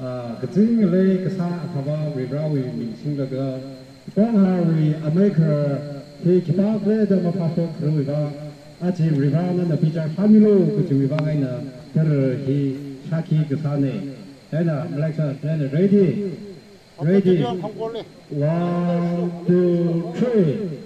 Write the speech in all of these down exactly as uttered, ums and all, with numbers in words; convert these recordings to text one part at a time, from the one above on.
Ah, kazing ngalei kasā Akhava Varivarāwui ming singlaga, Kongharwui amei kharar hi khipākhala da maphāshok kharuiva, aja Varivarāna nana bichar sāmilu kajiwui vang eina tara hi shāki kasāna. Eina, Malek sir, eina ready? Ready? One, two, three.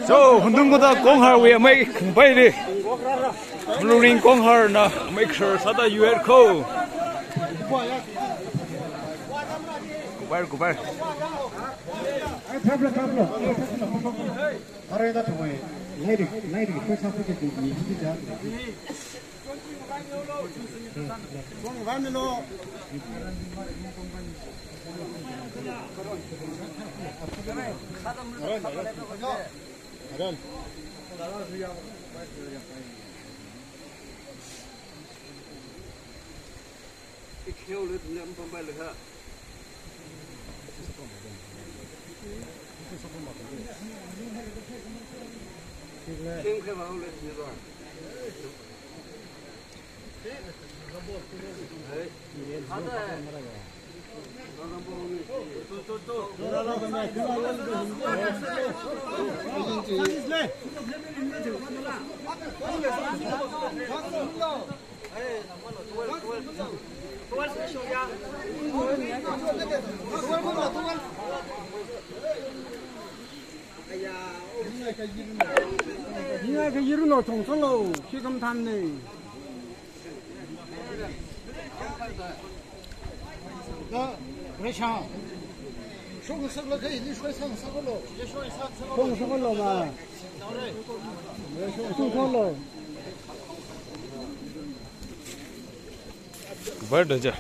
So, Hundungkuda Kongharwui amei khangapaili, Muluring Kongharna amei kharar sāda yuihaira ko. Kubar, kubar. Ningai kayirno chong chonglo, shi kamthanne. Resha. Shong sakla kai, ni shong sang saklo. Shong saklo ma. Shong saklo. Kubar da ja.